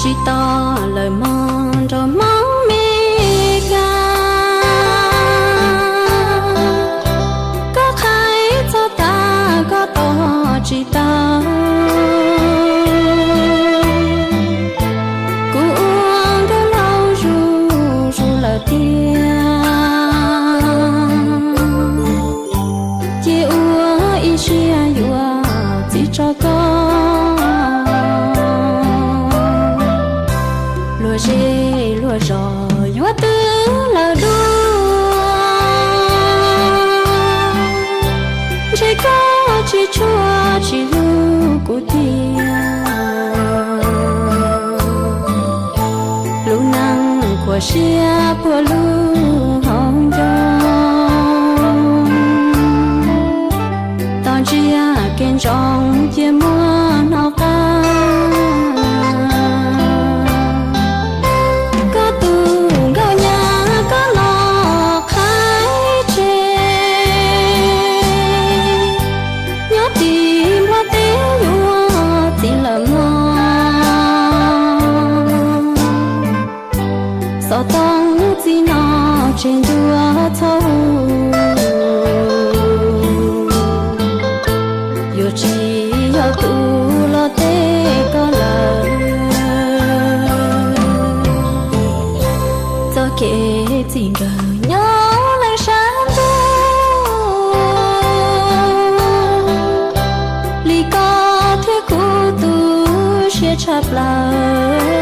Tsis tos lawm mog nraug Hmoob Mes Kas, koj qhaib txog tas koj tos tsis tau. Kuv ua nkauj laus zuj zus lawm tiag, ces ua ib siab yuav txiv tso koj. Luag zej luag zos yuav twb lawm dua, ntshe koj tsis tshua tsis hlub kuv tiag. Lub neej khuam siab puag lub hauv ncoo, tos ntsia kev ntsoov cia muab hnov qab. Koj tus nkauj nyab koj los qhaib tseg, nyob tim Nplog teb yuav txiv lawm mog. Xov tooj txij no tseg ncua txhob hu, yuav tsis yog tus los teb koj lawm. Txoj kev txij nkawm nyob leej sab ntuj, li koj thiab kuv tu siab tshaj plaws.